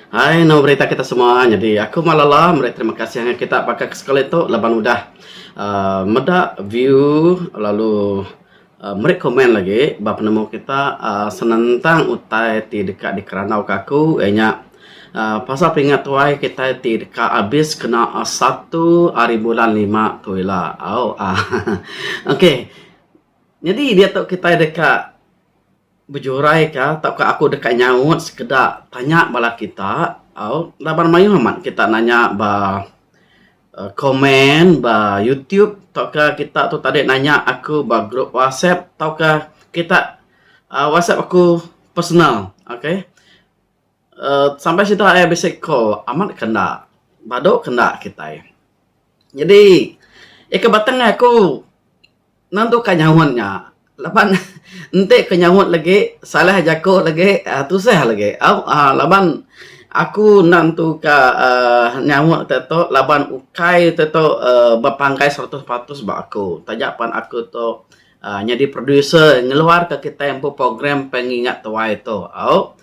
Hai nama berita kita semua nyadi aku Malala meri terima kasih ngagai kita baka ke sekali tu laban udah uhh meda view lalu uhh meri komen lagi ba penemu kita uhh senentang utai ti deka dikerandau ka aku iya nya uhh pasal pingat tuai kitai ti deka abis kena satu hari bulan lima tu ila au uhh okay. Nyadi diatu kitai deka bejuraika tauka aku deka nyaut sekeda tanya bala kita au laban mayuh amat kita nanya ba komen ba YouTube tauka kita tu tadi nanya aku ba group WhatsApp tauka kita uhh WhatsApp aku personal okay. Uhh sampai sida iya bisi call amat ke enda badu ke enda kitai. Nyadi ika batang aku. Nentu ka nyaut nya laban enti ka nyaut lagi salah jaku lagi uhh tusah lagi au uhh laban aku enda nentu ka uhh nyaut te tu laban ukai te tu uhh bepanggai 100% ba aku taja pan aku tu uhh nyadi producer ngeluar ka kitai empu program pengingat tuai tu au.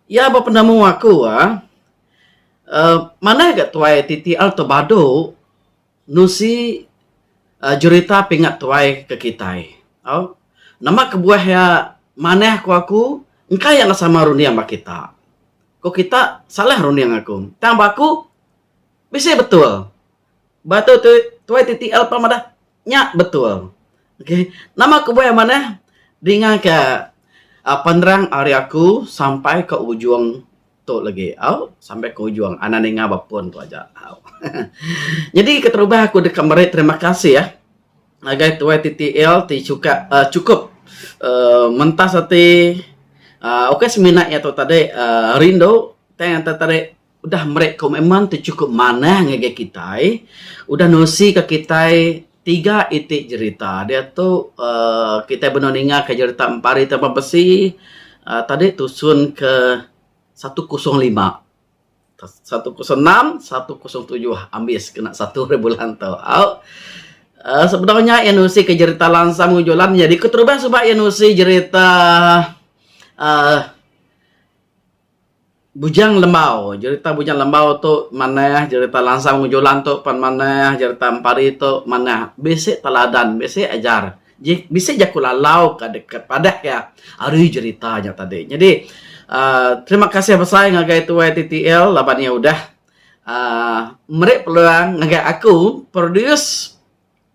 Iya ba penemu aku uhh manah ga tuai TTL tu badu. Nusi jerita pingat tuai ke kitai. Au. Nama kebuah iya manah ku aku, engka iya enda sama runding ba kita. Ku kita salah runding aku. Tang ba aku bisi betul. Ba tu tuai TTL pan madah nya betul. Okay. Nama kebuah iya manah dinga ke penerang ari aku sampai ke ujung Tu lagi au sampai ke ujung anang ninga ba pun tu aja au. Nyadi keterubah aku deka meri terima kasih ah ngagai tuai TTL ti chuka uhh chukup uhh mentas ati uhh ukai semina iya tu tadi uhh rindu tang iya tadi udah meri komitmen ti chukup manah ngagai kitai udah nusi ka kitai tiga iti jerita. Diatu uhh kitai benung ninga ka jerita Empari Tampang Besi uhh tadi tusun ke 105. 106, 107 ambis kena satu hari bulan tu. Au. Uh, sebedau nya iya nusi ke jerita Lansam enggau Julan nyadi keterubah suba iya nusi jerita uh, Bujang Lembau. Jerita Bujang Lembau tu manah, jerita Lansam enggau Julan tu pan manah, jerita Empari tu manah. Bisi teladan, bisi ajar. Bisi jaku lalau ka deka padah iya ari jerita nya tadi. Nyadi uhh terima kasih besai ngagai tuai TTL laban iya udah uhh meri peluang ngagai aku produce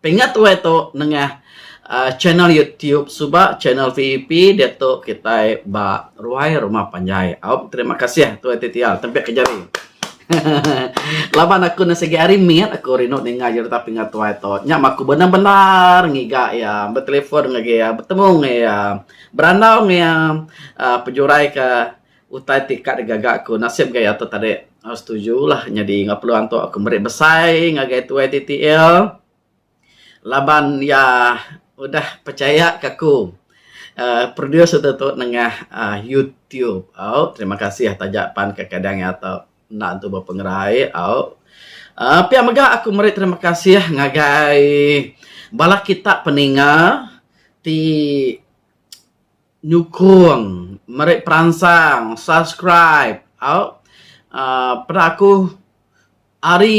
pingat tuai tu nengah uhh channel YouTube suba channel VEP diatu kitai ba ruai rumah panjai. Au terima kasih tuai TTL tempik ke jari. Laban aku ne sigi ari mit aku rindu ninga jerita pingat tuai tu. Nya mah aku bendar-bendar ngiga iya, betelefon ngagai iya, betemu enggau iya, berandau enggau iya uhh pejurai ka utai ti ka digaga aku. Nasib ga iya tu tadi setuju lah nyadi enggau peluang tu aku meri besai ngagai tuai TTL. Laban iya udah pechaya ka aku uhh produce utai tu nengah uhh YouTube au. Terima kasih taja pan kadang iya tu enda entu bepengerai au. uhh Pia mega aku meri terima kasih ngagai bala kita peninga ti nyukung meri peransang subscribe au. uhh Peda aku Ari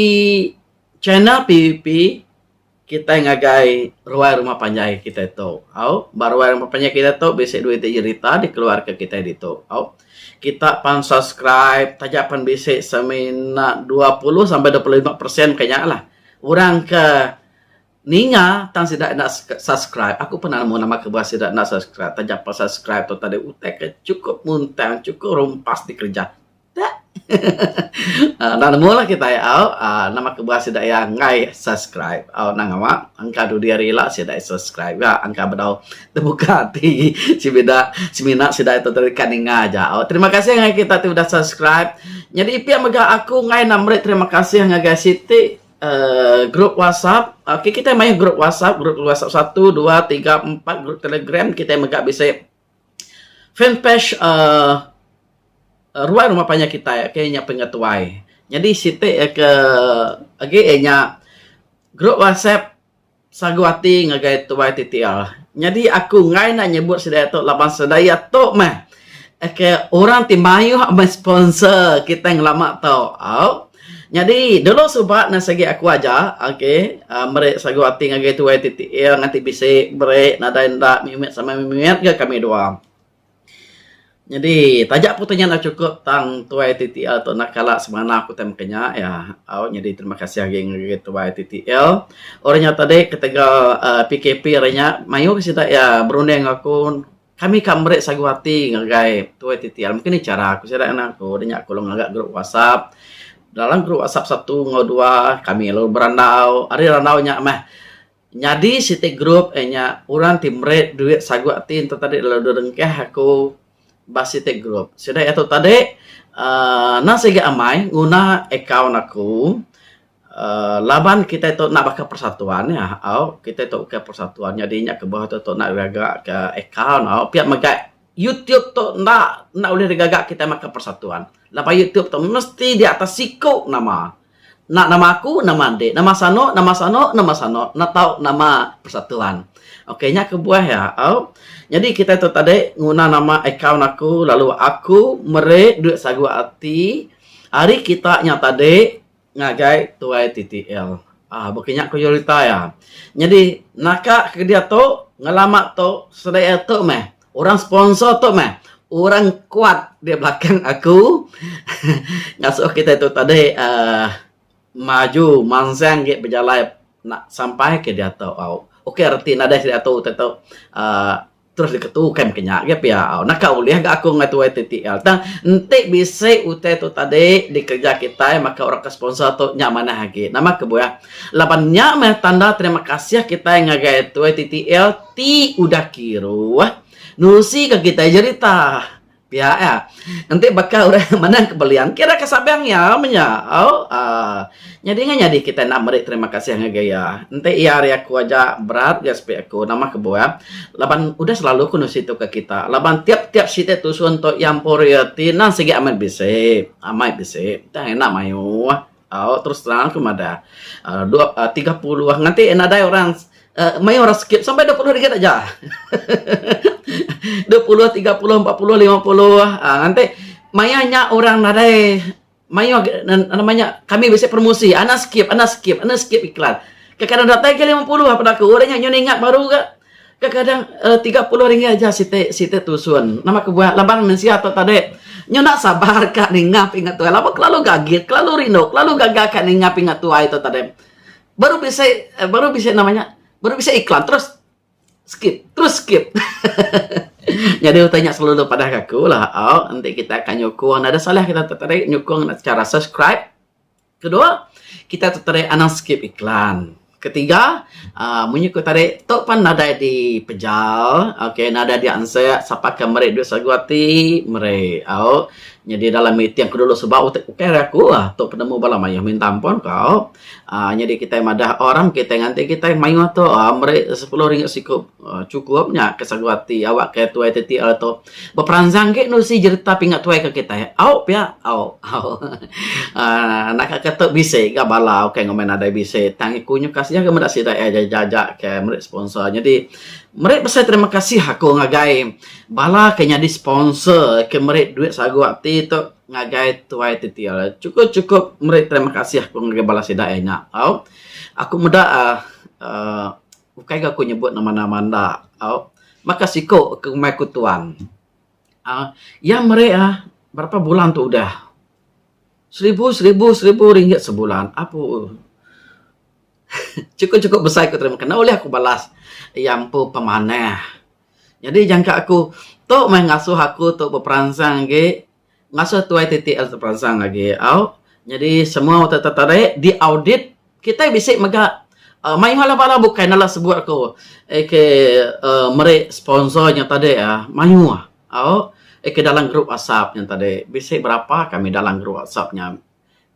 channel PUP kitai ngagai ruai rumah panjai kitai tu au. Ba ruai rumah panjai kitai tu bisi duit ti jerita dikeluarka kitai ditu au. Kita pan subscribe taja pan bisi semina 20 sampai 25 persen ka nya lah orang ke ninga tang sida enda subscribe. Aku pun nemu nama kebuah sida enda subscribe taja pan subscribe tu tadi utai ke chukup muntang chukup rumpas dikereja. Enda nemu lah kitai au nama kebuah sida iya enggai subscribe au nang awa engka dudi hari ila sida iya subscribe ga engka bedau tebuka ati semina semina sida iya tu ka ninga aja au. Terima kasih ngagai kita ti udah subscribe. Nyadi pia mega aku enggai enda meri terima kasih ngagai siti uhh group whatsapp. Okay kitai mayuh group whatsapp, group whatsapp satu dua tiga empat group telegram kitai mega bisi Fanpage uhh ruai rumah panjai kitai okay nya pengetuai. Nyadi siti ke agi iya nya group whatsapp sagu ati ngagai tuai TTL. Nyadi aku enggai enda nyebut sida tu laban sida iya tu meh. Ke orang ti mayuh meh sponsor kitai ngelama tu au. Nyadi dulu suba ne sigi aku aja okay meri sagu ati ngagai tuai TTL nganti bisi meri nadai enda mimit sama mimit ga kami dua. Nyadi taja pun nya enda chukup tang tuai TTL tu enda kala semana aku tai meka nya iya au nyadi terima kasih agi ngagai tuai TTL. Orang nya tadi ketegal uhh PKP ari nya mayuh sida iya berunding enggau aku. Kami ka meri sagu ati ngagai tuai TTL mungkin ni chara ku sida ngena aku udah nya aku lalu ngaga group whatsapp. Dalam group whatsapp satu enggau dua kami lalu berandau ari randau nya meh nyadi siti group iya nya orang ti meri duit sagu ati ento tadi lalu direngkah aku ba siti group. Sida iya tu tadi uhh enda siga amai nguna account aku. uhh laban kitai tu enda baka persatuan nya au kitai tu ukai persatuan nyadi nya kebuah tu tu enda gaga ka account au pia mega YouTube tu enda enda ulih digaga kitai maka persatuan laban YouTube tu mesti di atas siku nama enda nama aku nama andi nama sano nama sano nama sano enda tau nama persatuan ok nya kebuah iya au nyadi kitai tu tadi nguna nama account aku lalu aku meri duit sagu ati ari kita nya tadi. Ngagai tuai TTL. Ah baka nya ku jerita iya. Nyadi naka ke diatu ngelama tu sedaya tu meh orang sponsor tu meh orang kuat di belakang aku ngasuh kitai tu tadi uhh maju mansang agi bejalai sampai ke diatu au. Okey reti nadai sediatu tu uhh Terus diketu ukai meh nya ga pia. Naka ulih ga aku enggau tuai TTL. Tang enti bisi utai tu tadi dikereja kitai maka orang ke sponsor tu nya manah agi. Nama kebuah? Laban nya meh tanda terima kasih kitai ngagai tuai TTL ti udah kiruh nusi ka kitai jerita. Pia iya. Enti baka orang menang ke belian kira ke sabang iya meh nya. Au aaa. Nyadi ngan nyadi kitai enda meri terima kasih ngagai iya. Enti iya ari aku aja berat ga sepi aku nama kebuah laban udah selalu ku nusi tu ke kita laban tiap tiap siti tusun tu iya empu royalti endang sigi amat bisi. Amai bisi. Tang enda mayuh. Au terus terang aku madah uhh dua 30 nganti nadai orang uhh mayuh orang skip sampai 20 ringgit aja. 20 30 40 50 uhh nganti maya nya orang nadai mayuh agi nama nya kami bisi promosi anang skip anang skip anang skip iklan. Kadang datai ke 50 peda aku orang nya nyau ningat baru ga. Kekadang 30 ringgit aja siti siti tusun. Nama kebuah laban mensia tu tadi nyu enda sabar ka ninga pingat tuai laban kelalu gagit, kelalu rindu, kelalu gaga ka ninga pingat tuai tu tadi. Baru bisi baru bisi nama nya baru bisi iklan terus skip terus skip. Nyadi utai nya selalu padah ka aku lah au enti kita ka nyukung nadai salah kita tu tadi nyukung secara subscribe. Kedua, kita tertarik anang skip iklan. Ketiga, uhh munyi ku tadi tu pan nadai dipejal okay nadai diansak sapa ke meri duit sagu ati meri au. Nyadi dalam meeting ku dulu suba ukai ari aku ah tu penemu bala mayuh minta ampun ku au. uhh Nyadi kitai madah orang kitai nganti kitai mayuh tu uhh meri sepuluh ringgit siku chukup nya ke sagu ati awak ke tuai ti tu. Beperansang agi nusi jerita pingat tuai ke kitai. Au pia au. Au. Aaa naka ke tu bisi ga bala ukai ngumbai nadai bisi tang iku nyuka sia ga meda sida iya jaja ke meri sponsor. Nyadi meri besai terima kasih aku ngagai bala ke nyadi sponsor ke meri duit sagu ati tu ngagai tuai TTL. Chukup chukup meri terima kasih aku ngagai bala sida iya nya. Au. Aku meda aaa ukai ga aku nyebut nama nama enda. Au. Baka siku ke ngumbai aku tuan. Aaa iya meri ah berapa bulan tu udah seribu seribu seribu ringgit sebulan apu chukup chukup besai ku terima kasih enda ulih aku balas iya empu pemanah. Nyadi jangka aku tu meh ngasuh aku tu beperansang agi Ngasuh tuai TTL teperansang agi au. Nyadi semua utai tetarik di audit kitai bisi mega uhh mayuh bala bala bukai nala sebut aku ke uhh meri sponsor nya tadi uhh mayuh au ke dalam group whatsapp nya tadi bisi berapa kami dalam group whatsapp nya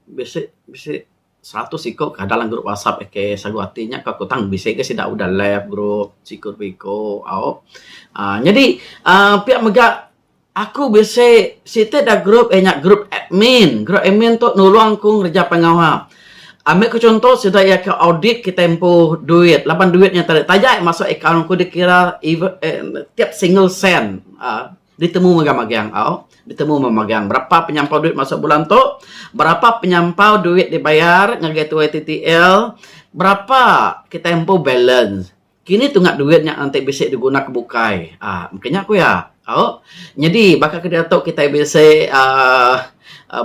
bisi bisi 100 iko ka dalam group whatsapp ke sagu ati nya ka ku tang bisi ga sida udah left group siku dua iko au. uhh Nyadi uhh pia mega Aku bisi siti da group iya nya group admin. Group admin tu nulung aku ngereja pengawa. Ambi ku chunto sida iya ke audit kitai empu duit laban duit nya tadi taja masuk akaun aku dikira even tiap single cent. Ditemu mega magang au. Ditemu meh magang berapa penyampau duit masuk bulan tu, berapa penyampau duit dibayar ngagai tuai TTL, berapa kitai empu balance. Kini tunga duit nya enti bisi diguna ke bukai. Aaa mungkin nya ku iya. Au. Nyadi baka ke diatu kitai bisi aaa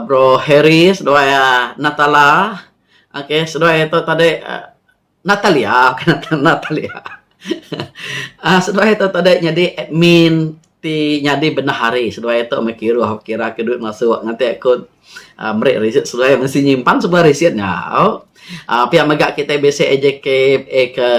bro Harry seduai Natala. Okay seduai tu tadi Natalia bukan Natalia. Aaa seduai tu tadi nyadi admin ti nyadi bendahari seduai tu meh kiruh kira ke duit masuk nganti aku aaa meri risit seduai mesti nyimpan semua risit nya au. Aaa pia mega kitai bisi AJK ke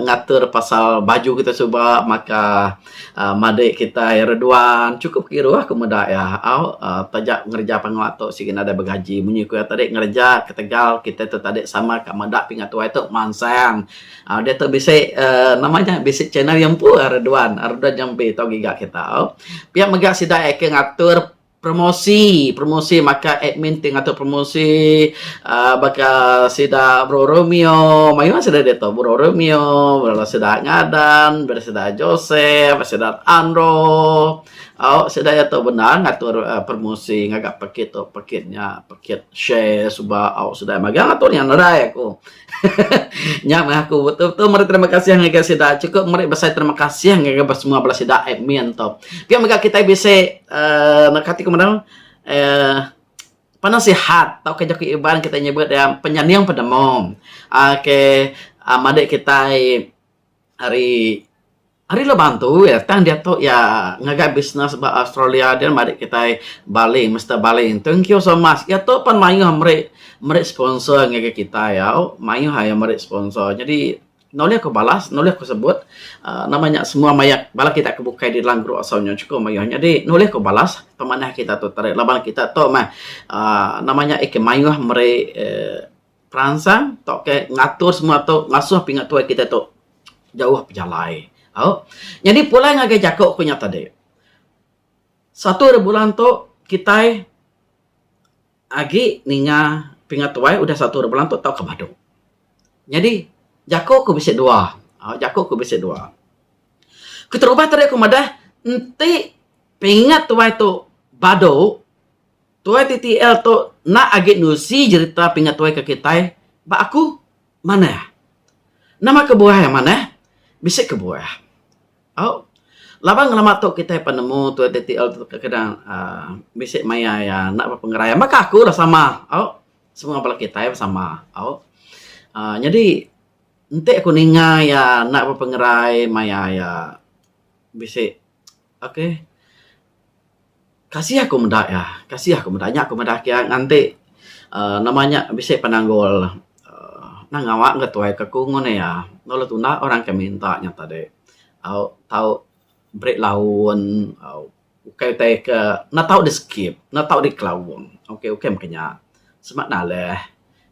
ngatur pasal baju kitai suba maka aaa madik kitai Reduan chukup kiruh ku meda iya au aaa taja ngereja pengawa tu sigi nadai begaji munyi ku iya tadi ngereja ketegal kitai tu tadi sama ka meda pingat tuai tu mansang. Aaa diatu bisi aaa nama nya bisi channel iya empu Reduan, Reduan Jambi tau giga kita au. Pia mega sida iya ke ngatur Promosi, promosi maka admin ti ngatur promosi uhh baka sida Bro Romeo mayuh sida ditu Bro Romeo bala sida Ngadan bala sida Joseph sida Andro au sida iya tu bendar ngatur promosi ngaga pekit tu pekit nya pekit share suba au sida mega ngatur nya nadai aku. Nya meh aku betul-betul meri terima kasih ngagai sida chukup meri besai terima kasih ngagai semua bala sida admin tu. Pia mega kitai bisi uhh naka ti ku meda uhh penasihat tauka jaku Iban kitai nyebut iya penyaning penemu uhh ke madik kitai ari ari Lubang Antu iya tang diatu iya ngaga bisnes ba Australia din madik kitai Baling Mister Baling thank you so much iya tu pan mayuh meri meri sponsor ngagai kitai au mayuh iya meri sponsor jadi Enda ulih aku balas, enda ulih aku sebut uhh nama nya semua maya bala kita ke bukai di dalam group asal nya chukup mayuh. Nyadi enda ulih aku balas pemanah kita tu tadi laban kita tu meh uhh nama nya ike mayuh meri uhh peransang tauka ngatur semua tu ngasuh pingat tuai kita tu jauh pejalai. Au. Nyadi pulai ngagai jaku ku nya tadi. Satu ari bulan tu kitai Agi ninga pingat tuai udah satu hari bulan tu tauka badu. Nyadi jaku ku bisi dua. Jaku ku bisi dua. Keterubah tadi aku madah enti pingat tuai tu badu tuai TTL tu enda agi nusi jerita pingat tuai ke kitai ba aku manah. Nama kebuah iya manah? Bisi kebuah. Au. Laban ngelama tu kitai pan nemu tuai TTL tu kadang aaa bisi maya iya enda bepengerai. Baka aku lah sama au. Semua bala kitai pun sama au. Aaa nyadi enti aku ninga iya enda bepengerai maya iya bisi okay kasih aku meda iya, kasih aku meda. Nya aku meda kiya nganti aaa nama nya bisi penanggul aaa nang ngawa ga tuai ke aku ngun iya. Lalu tunda orang ke minta nya tadi. Au tau beri laun au ukai utai ke enda tau di skip enda tau dikelaung okay ukai meh kinya sema nalih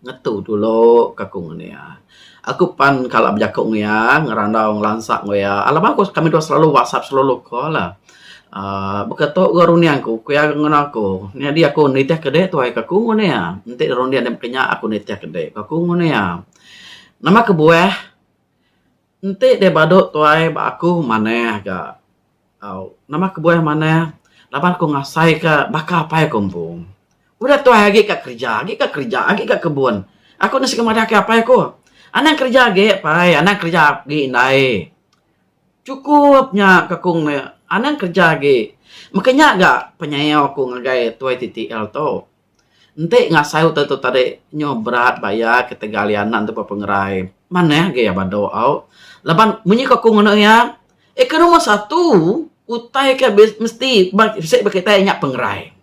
ngetu dulu ka ku ngan iya. Aku pan kala bejaku ngan iya ngerandau ngelansa enggau iya laban aku kami dua selalu whatsapp selalu call lah uhh baka tu ga runding ku ku iya ngan aku nyadi aku nitih ke dek tuai ka ku ngan iya enti runding ne meka nya aku nitih ke dek ka ku ngan iya. Nama kebuah Enti deh badu tuai ba aku manah ga. Au nama kebuah manah laban aku ngasai ka baka apai aku empu. Udah tuai agi ka kerja agi ka kerja agi ka kebun. Aku enda sigi madah ka apai aku anang kerja agi pai anang kerja agi indai. Chukup nya ka ku ne anang kerja agi. Meka nya ga penyayau aku ngagai tuai TTL tu. Enti ngasai utai tu tadi nyau berat ba iya ketegal iya anak enti pengerai manah agi iya badu au. Laban munyi ku aku ngena iya eh ke nombor satu utai ke mesti bisi ba kitai nya pengerai.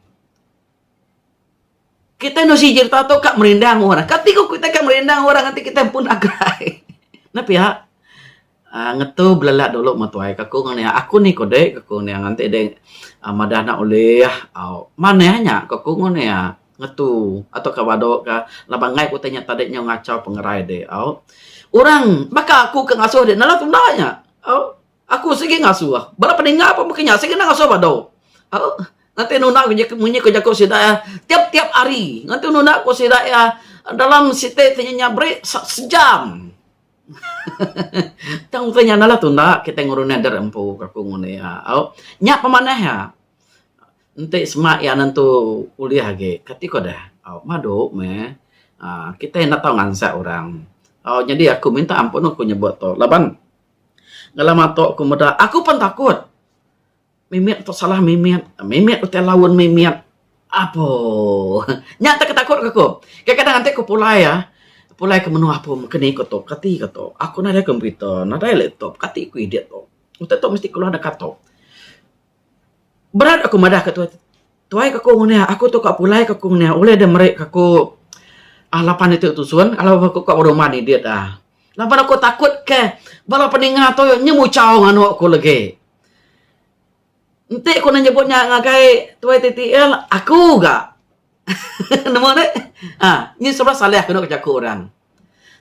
Kitai nusi jerita tu ka merindang orang. Kati ku kitai ka merindang orang enti kitai pun gerai. Enda pia. Aaa ngetu belelak dulu meh tuai ka aku ngan iya. Aku ni ku dek ku nya nganti dek madah enda ulih au manah nya ku aku ngan iya ngetu atau ka badu ka laban enggai ku utai nya tadi nyau ngachau pengerai dek au. Orang baka aku ke ngasuh dek nala tunda nya au. Aku sigi ngasuh bala peninga pun baka nya sigi enda ngasuh badu au. Nganti nunda munyi ku jaku sida iya tiap tiap hari nganti nunda ku sida iya dalam siti ti nya beri sejam. Tang utai nya enda lah tunda kitai ngerunding diri empu ka ku nguni iya. Au nya pemanah iya. Enti sema iya nentu ulih agi kati ko deh. Au madu meh aaa kitai enda tau ngansak orang. Au nyadi aku minta ampun aku nyebut tu laban ngelama tu aku meda aku pun takut mimit tu salah mimit, mimit utai laun mimit apoh nya te ketakut ke aku. Kadang kadang enti ku pulai ah pulai ke menua apu mung keni ku tu kati ku tu aku nadai komputer nadai laptop kati ku edit tu. Utai tu mesti keluar neka tu. Berat aku madah ka tuai, tuai ka aku ngunih aku tu ka pulai ka aku ngunih ulih deh meri ka aku uhh lapan iti tusun lalu aku ka berumban edit ah. Laban aku takut ke bala peninga tu nyemuchau nganu aku legi. Enti ku nyebut nya ngagai tuai TTL aku ga nemu ne uhh nyi serba salah kenu jaku orang.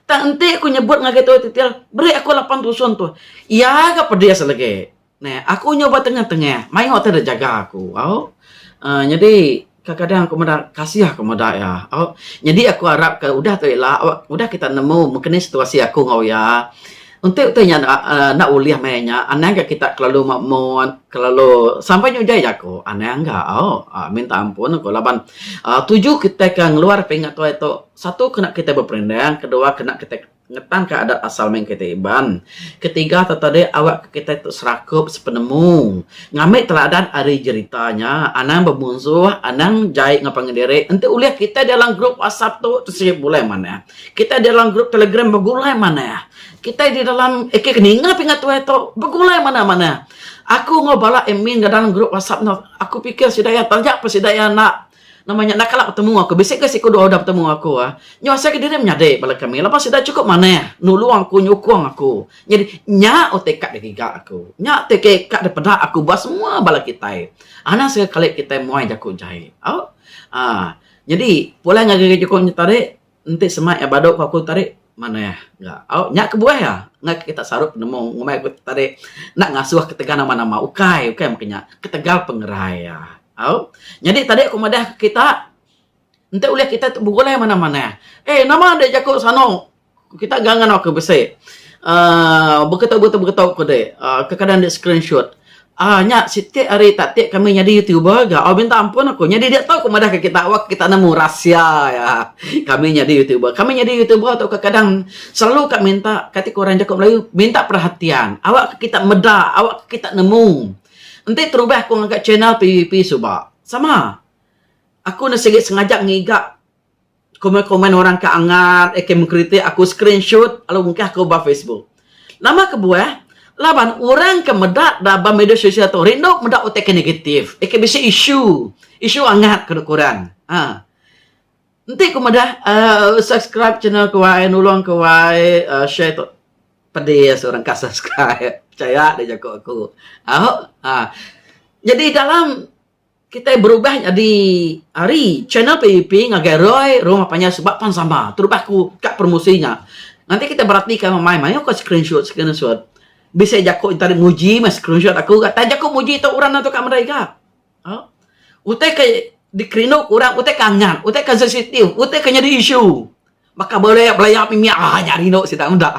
Tang enti ku nyebut ngagai tuai TTL beri aku lapan tusun tu iya ga pedis legi. Neh, aku nyau ba tengah-tengah, mayuh utai da jaga aku au. uhh Nyadi kadang-kadang aku meda kasih aku meda iya au. Nyadi aku arap ke udah tu ila udah kita nemu mung keni situasi aku enggau iya. Enti utai nya uhh enda ulih maya nya anang ga kita kelalu mut kelalu sampai nya ujai jaku anang ga au. Minta ampun aku laban uhh tuju kitai ke ngeluar pingat tuai tu satu kena kitai beperindang, kedua kena kitai Ngetanka adat asal meng kitai Iban. Ketiga tu tadi awak ke kitai tu serakup sepenemu. Ngambi teladan ari jerita nya anang bemunsuh, anang jai enggau pangan diri. Enti ulih kitai dalam group WhatsApp tu sigi bulai manah. Kitai dalam group Telegram begulai manah. Kitai di dalam AK ke ninga pingat tuai tu begulai manah-manah. Aku enggau bala admin dalam group WhatsApp ne aku pikir sida iya taja pa sida iya enda Nama nya enda kala betemu aku. Bisi ga siku dua udah betemu aku ah. Nyau asai ke diri menyadi bala kami laban sida chukup manah nulung aku nyukung aku. Nyadi nya utai ka digiga aku. Nya utai ke ka dipeda aku ba semua bala kitai. Anang sekali kitai muai jaku jai. Au. Aaa nyadi pulai ngagai jaku nya tadi enti sema iya badu ku aku tadi manah ga. Au nya kebuah iya ngagai kita saru penemu ngumbai aku tadi enda ngasuh ketegal nama-nama ukai ukai meh nya ketegal pengerai iya. Au. Nyadi tadi aku madah ke kita enti ulih kita tu begulai manah-manah. Eh nama dek jaku sano kita ga nganu ke bisi uhh beketu beketu beketu ku dek uhh kekadang dek screenshot. Uhh nya siti ari taktik kami nyadi youtuber ga. Oh minta ampun aku nyadi diatu aku madah ke kita wak kita nemu rahsia iya kami nyadi youtuber. Kami nyadi youtuber tu kekadang selalu ka minta kati ku orang jaku Melayu minta perhatian awak ke kita meda awak ke kita nemu. Enti terubah aku ngaga channel PVP suba, sama. Aku enda sigi sengaja ngiga komen-komen orang ke angat eh ke mengkritik aku screenshot lalu mungkah aku ba Facebook. Nama kebuah? Laban orang ke meda da ba media sosial tu rindu meda utai ke negatif, eh ke bisi isu, isu angat ke deka orang. Ha. Enti ku madah uhh subscribe channel ku ai nulung ku ai uhh share tu pedis orang ka subscribe pechaya deh jaku aku. Au uhh nyadi dalam kitai berubah nyadi ari channel PUP ngagai Roy Rumah Panjai suba pan sama terubah ku ka promosi nya. Nganti kitai beratika memai mayuh ka screenshot screenshot bisi jaku entara muji meh screenshot aku ga tang jaku muji tu orang enda ka meda iga. Au. Utai ke dikerindu ke orang, utai ke angat, utai ke sensitif, utai ke nyadi isu. Baka belaya belaya mimit ah nya rindu sida meda.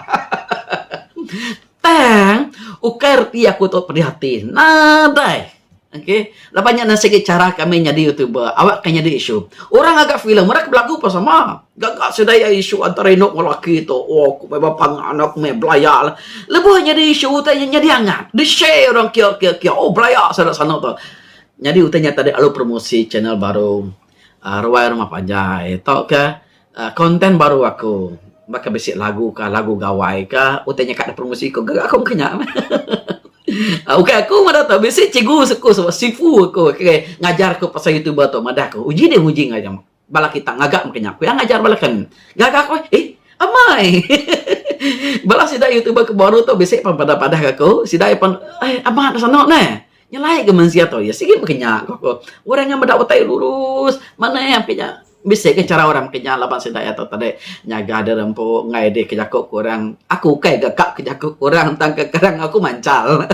Tang ukai reti aku tu pedih ati. Nadai. Okey. Laban nya nang sigi chara kami nyadi youtuber, awak ke nyadi isu. Orang ngaga filem, orang ke belagu pun sama. Gaga sida iya isu antara indu enggau laki tu. Oh aku meh bepangan, aku meh belaya lah. Lebuh nyadi isu utai nya nyadi angat. Di share orang kia kia kia. Oh belaya sida sanu tu. Nyadi utai nya tadi lalu promosi channel baru uhh ruai rumah panjai tauka uhh content baru aku. Baka bisi lagu ka lagu gawai ka utai nya ka dipromosi ku gaga aku mung nya. Ukai aku madah tu bisi cikgu ku sifu aku ke ngajar aku pasal youtuber tu madah ku uji deh uji ngajar bala kita ngaga mung nya. Ku iya ngajar bala kan. Gaga ku eh amai. Bala sida youtuber ke baru tu bisi pan padah-padah ka aku sida iya pan eh amat sanu neh. Nyelai ga mensia tu iya sigi meh nya ko aku. Orang nya meda utai lurus manah meh nya. Bisi ga chara orang meh nya laban sida iya tu tadi nyaga diri empu enggai dih ke jaku ke orang. Aku ukai ga ka ke jaku ke orang tang ke kadang aku manchal.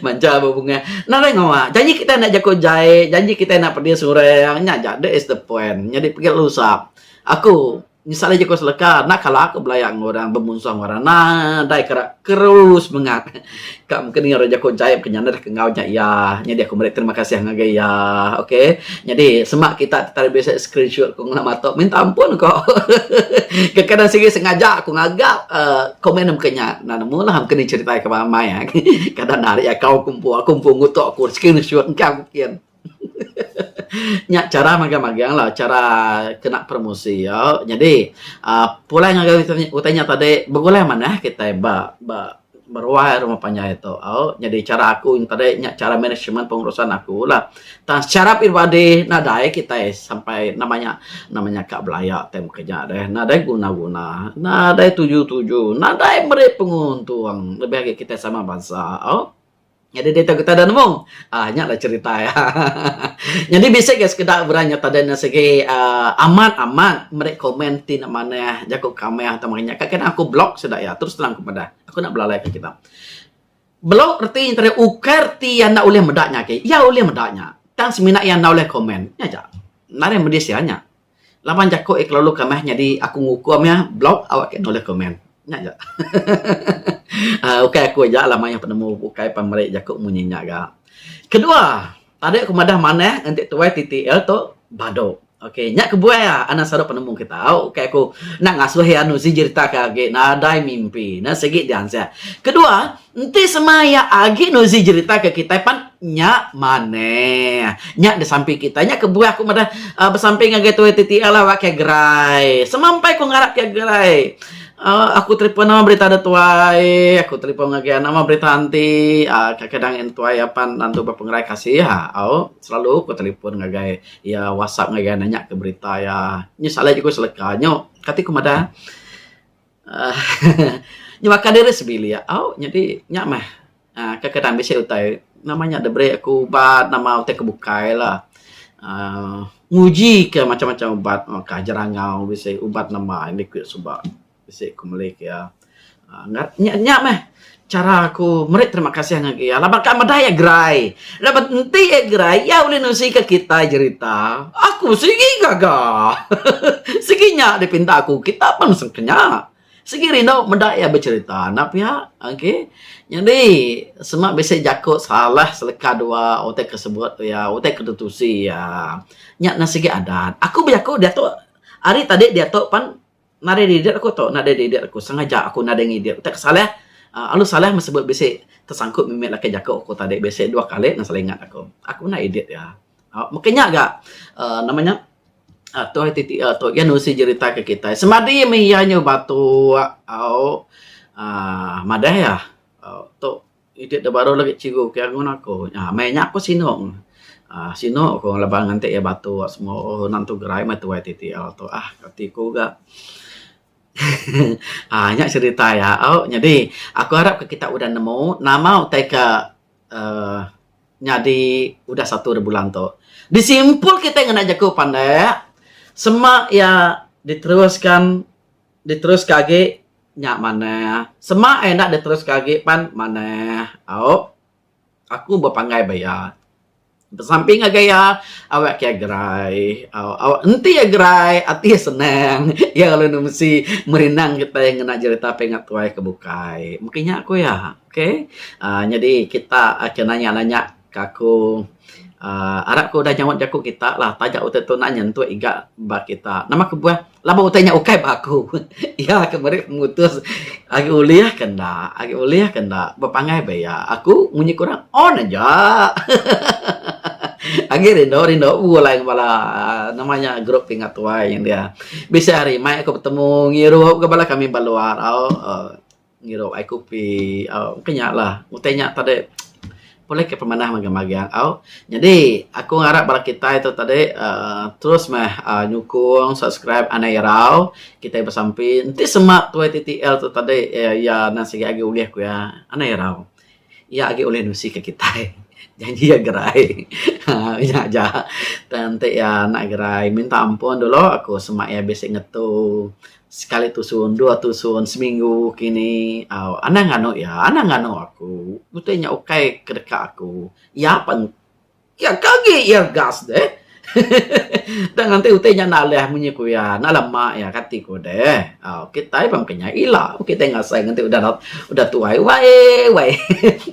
Manchal bebungah. Nadai ngawa janji kitai enda jaku jai janji kitai enda pedis orang nya aja that is the point. Nyadi pegi lusa aku. Nyesal aja ko seleka enda kala aku belaya enggau orang bemunsuh enggau orang nadai kera keru semengat ka mungkin ninga orang jaku jai ke nyanda ke enggau nya iya nyadi aku meri terima kasih ngagai iya ok nyadi sema kita ti bisi screenshot ku ngelama tu minta ampun ko kekadang sigi sengaja aku ngaga uhh komen meka nya enda nemu lah mungkin cerita ke amai kadang ari akau ku empu aku empu ngutuk aku screenshot engka mungkin. Nya chara magang-magang lah chara kena promosi iya. Nyadi uhh pulai ngagai utai nya tadi begulai manah kitai ba ba beruai rumah panjai tu au. Nyadi chara aku tadi nya chara management pengurusan aku lah. Tang secara peribadi nadai kitai sampai nama nya nama nya ka belaya tai meka nya deh. Nadai guna-guna, nadai tuju-tuju, nadai meri penguntung lebih agi kitai sama bansa au. Nyadi diatu kita dah nemu. Ah nya lah cerita iya. Nyadi bisi ga sekeda orang nya tadi ne sigi aaa amat amat meri komen ti enda manah jaku kamah atau meng nya. Kadang aku block sida iya terus terang aku madah. Aku enda belalai ke kita. Block reti nya tadi ukai reti iya enda ulih meda nya agi. Iya ulih meda nya tang semina iya enda ulih komen. Nya aja. Nadai medis iya nya. Laban jaku iya kelalu kamah nyadi aku ngukum iya block awak ke enda ulih komen. Nya aja. uhh ukai aku aja lah mayuh penemu ukai pan meri jaku munyi nya ga. Kedua, tadi aku madah manah enti tuai TTL tu badu. Okey nya kebuah iya anang saru penemu kita au ukai aku enda ngasuh iya nusi jerita ke agi nadai mimpi ne sigi diansah. Kedua, enti sema iya agi nusi jerita ke kitai pan nya manah. Nya disampi kitai. Nya kebuah aku madah uhh besampi ngagai tuai TTL awak ke gerai. Semampai ku ngarap ke gerai. Uhh aku telefon nama berita da tuai, aku telefon ngagai nama berita anti uhh kadang en tuai apan nandu ba pengerai kasih au selalu ku telefon ngagai iya whatsapp ngagai nanya ke berita iya. Nyu salai juku seleka nyu kati ku madah uhh nyemaka diri sebilik au nyadi nya meh uhh kadang bisi utai nama nya diberi aku ubat nama utai ke bukai lah uhh nguji ke macam-macam ubat ka jerangau bisi ubat nama liquid suba bisi ku meli ke iya. Nya nya meh chara aku meri terima kasih ngagai iya laban ka meda iya gerai. Laban enti iya gerai iya ulih nusi ka kitai jerita aku sigi gaga. Sigi nya dipinta aku kita pun sengke nya. Sigi rindu meda iya becherita enda pia ok. Nyadi sema bisi jaku salah seleka dua utai ke sebut iya utai ke ditusi iya nya ne sigi adat. Aku bejaku diatu ari tadi diatu pan nadai didit aku tu nadai didit aku sengaja aku nadai ngidit utai ke salah aaa lalu salah meh sebut bisi tesangkut mimit laki jaku aku tadi bisi dua kali ne selalu ingat aku. Aku enda edit iya. Meka nya ga aaa nama nya. Tuai ti tu iya nusi jerita ke kitai semadi meh iya nyu batuk au uhh madah iya tu iti da baru lagi cigu ke ngun aku meh nya aku sinu uhh sinu ku laban nganti iya batuk semua uhh nan tu gerai meh tuai ti tu ah ati ku ga uhh nya serita iya au nyadi aku arap ke kita udah nemu nama utai ke uhh nyadi udah satu ari bulan tu. Disimpul kitai ngena jaku pandak, sema iya diteruskan diteruska agi nya manah. Sema iya enda diteruska agi pan manah. Au aku bepanggai ba iya. Besampi ngagai iya awak iya gerai. Au au enti iya gerai ati iya senang iya lalu mesti merindang kitai ngena jerita pingat tuai ke bukai. Mungkin nya ku iya. Ok uhh nyadi kita ke nanya nanya ke aku uhh arap ku udah nyaut jaku kita lah taja utai tu enda nyentuk iga ba kita. Nama kebuah laban utai nya ukai ba aku iya ke meri pemutus agi ulih ke enda agi ulih ke enda bepanggai ba iya. Aku munyi ku orang on aja agi rindu rindu begulai ngan bala nama nya group pingat tuai dia. Bisi hari mai aku betemu ngirup ga bala kami ba luar au uhh. Ngirup ai kopi au mungkin nya lah utai nya tadi pulih ke pemanah magang-magang au. Nyadi aku ngarap bala kitai tu tadi uhh terus meh uhh nyukung subscribe anai irau kitai besampi enti sema tuai TTL tu tadi iya nan sigi agi ulih ku iya anai irau. Iya agi ulih nusi ke kitai janji iya gerai uhh nya aja tang enti iya anak gerai minta ampun dulu aku sema iya bisi ngetu sekali tusun dua tusun seminggu kini au anang nganu iya anang nganu aku utai nya ukai ke deka aku iya pen iya ke agi iya gas deh. Tang nganti utai nya enda alih munyi ku iya, enda lama iya kati ku deh. Au kitai pun mega nya ila kitai ngasai nganti udah udah tuai wai wai.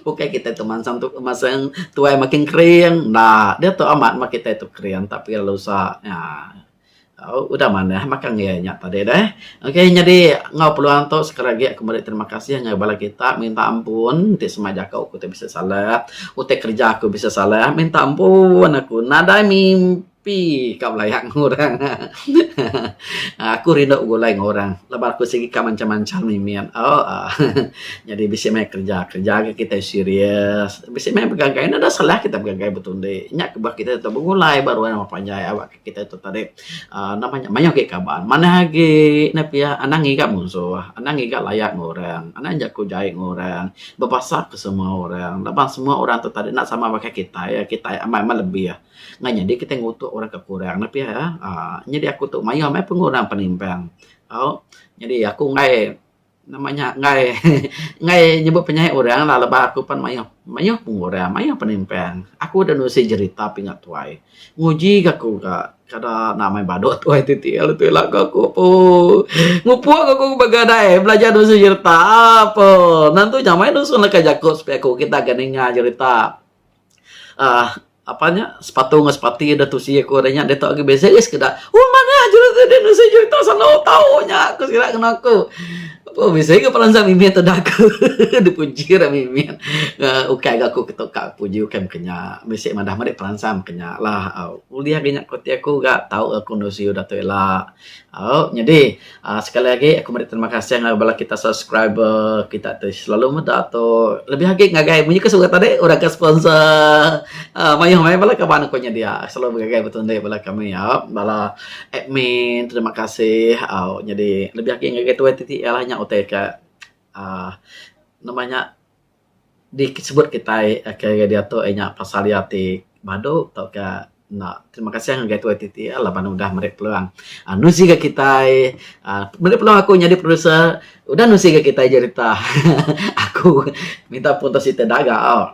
Ukai kitai tu mansang tu masang tuai makin kering enda. Diatu amat meh kitai tu kering tapi lusa nya. Au udah manah maka enggai nya tadi deh. Okey nyadi enggau peluang tu sekali agi aku meri terima kasih ngagai bala kita minta ampun ti sema jaku aku ti bisi salah, utai kerja aku bisi salah minta ampun aku nadai mimpi ka belayak ngan orang. Aku rindu begulai ngan orang laban aku sigi ka manchal-manchal mimit au nyadi bisi meh kerja, kerja ga kitai serius bisi meh begagai enda salah kita begagai betundi nya kebuah kita begulai ba ruang panjai awak. Kitai tu tadi uhh nama nya mayuh agi kaban manah agi ne pia anang ngiga munsuh anang ngiga laya enggau orang anang jaku jai enggau orang bebasa ke semua orang laban semua orang tu tadi enda sama baka kitai kitai amai amai lebih ngan nyadi kitai ngutuk orang ke kurang ne pia uhh nyadi aku tu mayuh meh pengurang penimpang au nyadi aku enggai. Nama nya enggai enggai nyebut penyai orang lah lebuh aku pan mayuh mayuh pengurang mayuh penimpang. Aku udah nusi jerita pingat tuai. Nguji ga aku ga kada enda mai badu tuai ti ti lalu tu ila ku aku apuh. Mupuk ku aku begadai belajar nusi jerita apuh. Nentu nyamai nusun leka jaku supaya aku kita ga ninga jerita. uhh apa nya sepatu enggau sepati da tusi aku ari nya diatu agi bisi agi sekeda oh manah jerita deh nusi jerita selalu tau nya ku sida ngena aku. Oh bisi ga peransang mimit udah aku dipuji ra mimit uhh ukai ga aku ketu ka puji ukai meka nya bisi madah meri peransang meka nya lah ulih agi nya ku ati aku ga tau aku nusi udah tu ila. Au nyadi uhh sekali agi aku meri terima kasih ngagai bala kita subscriber kita ti selalu meda tu lebih agi ngagai munyi ke surat tadi orang ke sponsor uhh mayuh meh bala kaban aku nyedia selalu begagai betundi bala kami au bala admin terima kasih au nyadi lebih agi ngagai tuai TTL nya utai ke uhh nama nya. Disebut kitai ke diatu iya nya pasal iya ti badu tauka enda. Terima kasih ngagai tuai TTL laban udah meri peluang uhh nusi ga kitai uhh meri peluang aku nyadi producer udah nusi ga kitai jerita aku minta ampun tau siti da ga uhh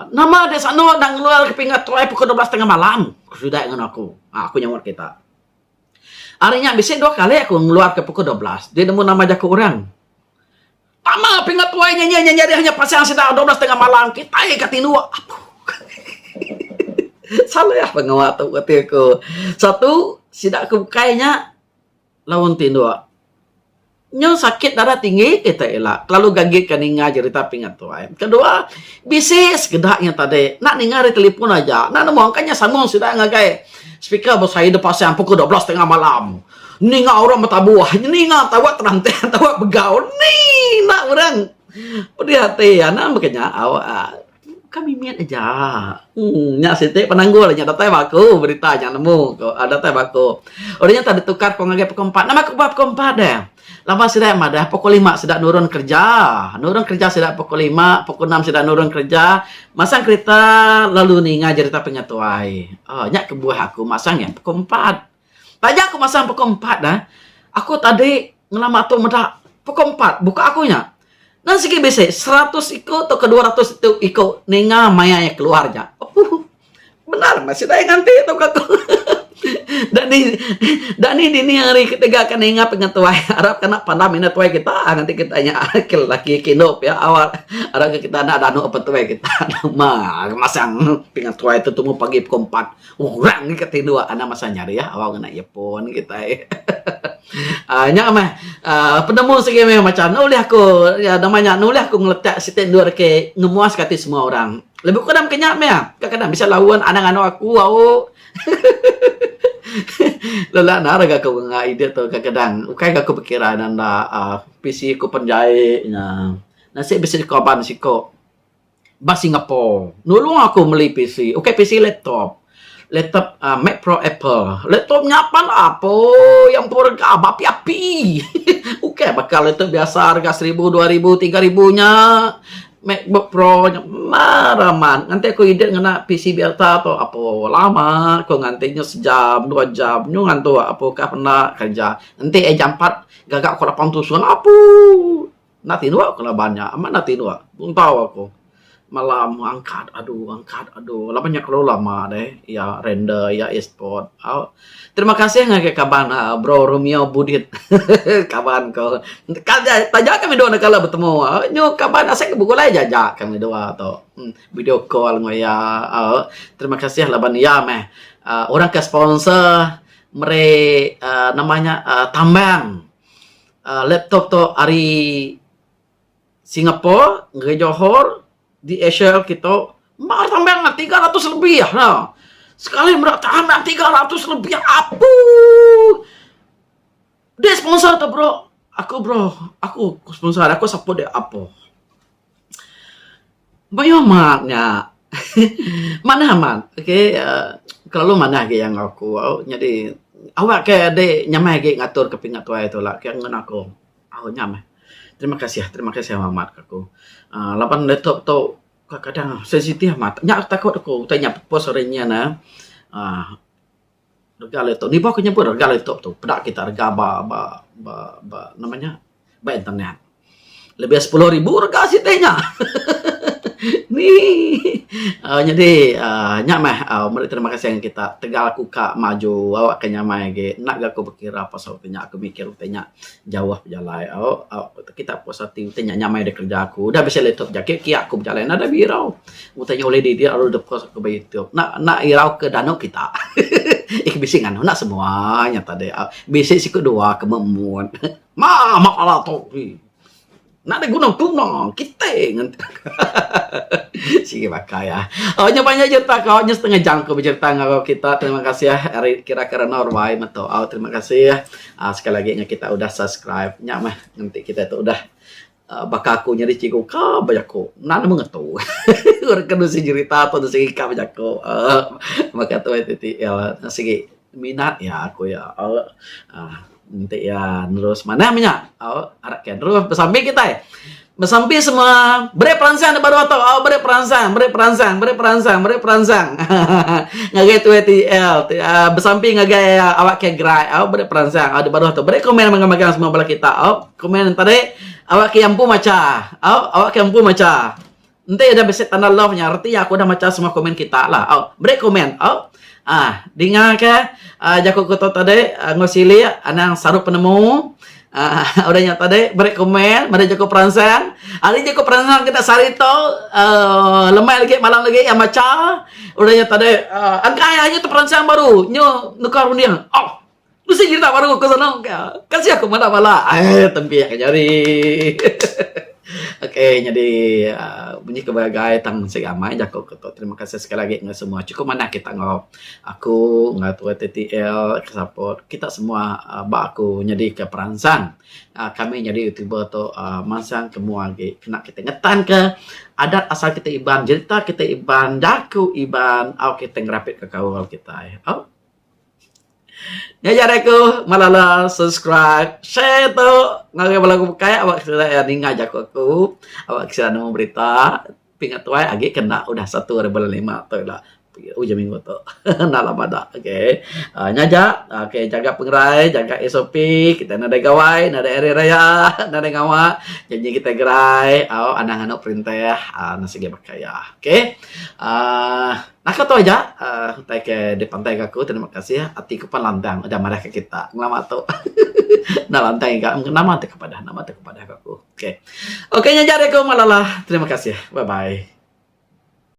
nama deh sanu enda ngeluar ke pingat tuai pukul 12 tengah malam ku sida ngan aku. Uhh aku nyaut kita. Ari nya bisi dua kali aku ngeluar ke pukul 12 deh nemu nama jaku orang. Pama pingat tuai nya nya nyadi hanya pasang sida 12 tengah malam kitai ka tinduk. Apuh. Salah pengawa tu kati aku. Satu sida ke bukai nya laun tinduk. Nyu sakit darah tinggi kitai ila kelalu gagit ka ninga jerita pingat tuai. Kedua bisi sekeda nya tadi enda ninga ari telefon aja enda nemu angka nya sambung sida ngagai speaker besai da pasang pukul 12 tengah malam. Ninga orang betabuh, ninga tawa terantih, tawa begau. Ni enda orang pedih ati anang baka nya au bukan mimit aja. Uhh nya siti penanggul nya datai ba aku berita nya nemu ko datai ba aku. Udah nya tadi tukar ko ngagai pukul empat. Nama kebuah pukul empat deh? Laban sida madah pukul lima sida nurun kerja. Nurun kerja sida pukul lima, pukul enam sida nurun kerja. Masang kerita lalu ninga jerita pengetuai. Uhh nya kebuah aku masang iya pukul empat. Taja aku masang pukul empat dah, aku tadi ngelama tu meda pukul empat buka aku nya. Nan sigi bisi seratus iku tauka 200 itu iku ninga maya iya keluar nya. Apuh. Bendar meh sida iya nganti tu ka aku. Dani dani dini hari ketiga ka ninga pengetuai arap ka enda pandam ina tuai kita nganti kita nya ke laki ke indu pia awak arap ka kita enda danu petuai kita nama masang pengetuai tu tumu pagi pukul empat. Orang ke tinduk anang masa nyarih awak ngena earphone kitai. uhh nya meh uhh penemu sigi meh macam enda ulih aku nama nya enda ulih aku ngeletak siti endur ke ngemuaska ati semua orang. Lebih kurang ke nya meh kadang-kadang bisi laun anang anu aku au. Lelak enda ga aku ngena idea tu kadang-kadang ukai ga aku bekira ne enda uhh PC ku pen jai nya. Nasib bisi kaban siko. Ba Singapore, nulung aku meli PC, ukai PC laptop. Laptop uhh Mac Pro Apple. Laptop nya pan apoh iya empu rega beapi-api. Ukai baka laptop biasa rega seribu, 2000, 3000 nya. Macbook Pro nya mar amat. Nganti aku edit ngena PC biasa tu apoh lama ku nganti nyu sejam, dua jam nyu ngantuk apoh kah penda kerja. Enti iya jampat gaga ku lapan tusun apoh. Enda tinduk ku laban nya. Amat enda tinduk. Buntau aku. Malam angkat adu angkat adu laban nya kelalu lama deh iya render iya export au. Terima kasih ngagai kaban aaa bro Romeo Budit kaban ko taja kami dua enda kala betemu nyu kaban asai ke begulai aja aja kami dua tu video call enggau iya au. Terima kasih laban iya meh aaa orang ke sponsor meri aaa nama nya aaa tambang aaa laptop tu ari Singapore ngagai Johor DHL kitu mar tambang 300 lebih ha. Sekali meda tambang 300 lebih apuh. Deh sponsor tu bro. Aku bro, aku sponsor aku support dek apuh. Mayuh amat nya. Manah amat okay uhh kelalu manah agi iya enggau aku au nyadi awak ke dek nyamai agi ngatur ke pingat tuai tu la ke ngan aku. Au nya meh. Terima kasih, terima kasih amat ka aku. uhh Laban laptop tu kadang kadang sensitif amat. Nya takut aku utai nya post ari nyin ne uhh rega laptop. Nibuh aku nyebut rega laptop tu peda kita rega ba ba ba ba nama nya ba internet. Lebih sepuluh ribu rega siti nya. Nih uhh nyadi uhh nya meh meri terima kasih ngan kita tegal aku ka maju awak ka nyamai agi enda ga aku bekira pasal utai nya aku mikir utai nya jauh pejalai au kita puas ati utai nya nyamai da kerja aku udah bisi laptop ja kiak kiak aku bejalai nadai birau utai nya ulih didih lalu dep post aku ba youtube enda enda irau ke danu kita eh bisi nganu enda semua nya tadi bisi siku dua ke memut. Ma malah tu. Nadai guna guna kitai ngan sigi baka iya. Oh nya banyak jerita ko nya setengah jam ko bejerita enggau kita terima kasih ari kira ke randau ruai meto au terima kasih uhh sekali agi ngan kita udah subscribe nya meh enti kita tu udah uhh baka aku nyadi cikgu ka bejaku enda nemu ngetu orang ke nusi jerita tu sigi ka bejaku uhh baka tu TTL sigi minat iya ku iya uhh. Enti iya nerus manah meh nya. Au arap ke nerus besampi kitai. Besampi semua beri peransang da baruh tu. Au beri peransang, beri peransang, beri peransang, beri peransang. Ngagai tuai TL uhh besampi ngagai awak ke gerai. Au beri peransang au da baruh tu. Beri komen magang-magang semua bala kita. Au komen tadi awak ke iya empu macha. Au awak ke empu macha. Enti udah bisi tanda love nya reti aku udah macha semua komen kita lah. Au, beri komen. Au. Ah, dinga ke uh, jaku ku tu tadi uh, enggau silik anang saru penemu. Uh, udah nya tadi beri komen, beri jaku peransang. Ari jaku peransang kita sehari tu uh, lemai lagi malam lagi yang macha. Udah nya tadi uh, angkai aja tu peransang baru. Nyu nukar runding. Oh, Bisi nyerita baru ku sanu ka. Kasih aku meda bala. Ai tempi ka jari. Okey nyadi uhh munyi ke begagai tang sigi amai jaku ku tu. Terima kasih sekali agi enggau semua. Chukup manah kita enggau aku enggau tuai TTL ke support kita semua ba aku nyadi ke peransang uhh kami nyadi youtuber tu uhh mansang ke mua agi kena kita ngetan ke adat asal kita Iban, jerita kita Iban, jaku Iban au kita ngerapit ke kaul kitai. Au. Ngajar aku malala subscribe share tu ngagai bala ku bukai awak sida iya ninga jaku aku awak sida nemu berita pingat tuai agi ke enda udah satu ari bulan lima tu ila ujung minggu tu enda lama da okay uhh nya aja okay jaga pengerai jaga SOP kita nadai gawai nadai hari raya nadai ngawa janji kita gerai au anang anu perintah uhh sigi baka iya okay uhh. Naka tu aja uhh utai ke dipantai ka aku terima kasih ati ku pan lantang udah madah ka kita ngelama tu enda lantang iga nama ti ke padah nama ti ke padah ka aku okay. Okay nya aja ari aku malala terima kasih bye bye.